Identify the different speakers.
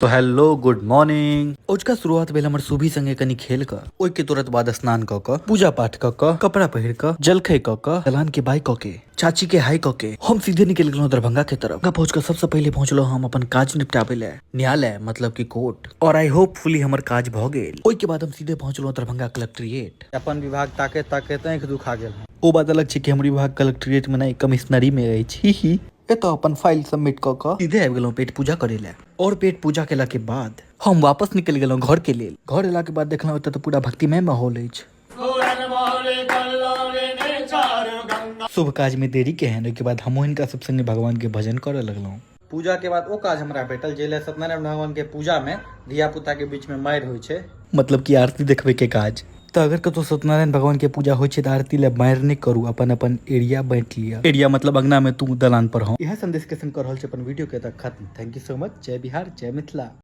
Speaker 1: तो hello good morning. ओजका शुरुआत भेल हमर सुभी संगे कनी खेल कऽ, ओहिके तुरंत बाद स्नान कऽ कऽ, पूजा पाठ कऽ कऽ, कपड़ा पहिर कऽ, जलखै कऽ कऽ, दलान के बाय कऽ के, चाची के हाई कऽ के हम सीधे निकलि गेलहुँ दरभंगा के तरफ। पहुँच कऽ सबसे पहिले पहुँचलहुँ हम अपन काज निपटाबै लए न्यायालय, मतलब कि कोर्ट, और I hope fully हमर काज भऽ गेल। ओहिके बाद हम सीधे पहुँचलहुँ दरभंगा कलेक्ट्रिएट।
Speaker 2: अपन विभाग ताकैत ताकैत आँखि दुखा गेल हँ।
Speaker 1: ओ बात अलग छै कि हमर विभाग कलेक्ट्रिएट में नहि कमिश्नरी में अछि। ही ही। एतऽ अपन फाइल सबमिट कऽ कऽ सीधे आबि गेलहुँ पेट पूजा करै लए, और पेट पूजा केला के बाद हम वापस निकलि गेलहुँ घर के लेल। घर एला के बाद देखलहुँ एतऽ तऽ पूरा भक्तिमय माहौल अछि। शुभ काज में देरी केहन, ओहिके बाद हमहूँ हिनका सब संगे भगवान के भजन करऽ लगलहुँ।
Speaker 2: पूजा के बाद ओ काज हमरा भेटल जाहि लए सत्यनारायण भगवान के पूजा में धिया पुता के बीच में मारि होइ छै,
Speaker 1: मतलब कि आरती देखबै के काज। तऽ अगर कतौ सत्यनारायण भगवान के पूजा होइ छै तऽ आरती लए मारि नहि करू, अपन अपन एरिया बाँटि लिअ। एरिया मतलब अंगना में तू, दलान पर हम। इएह संदेश के संग कऽ रहल छी अपन वीडियो के एतऽ खत्म। Thank you so much. जय बिहार, जय मिथिला।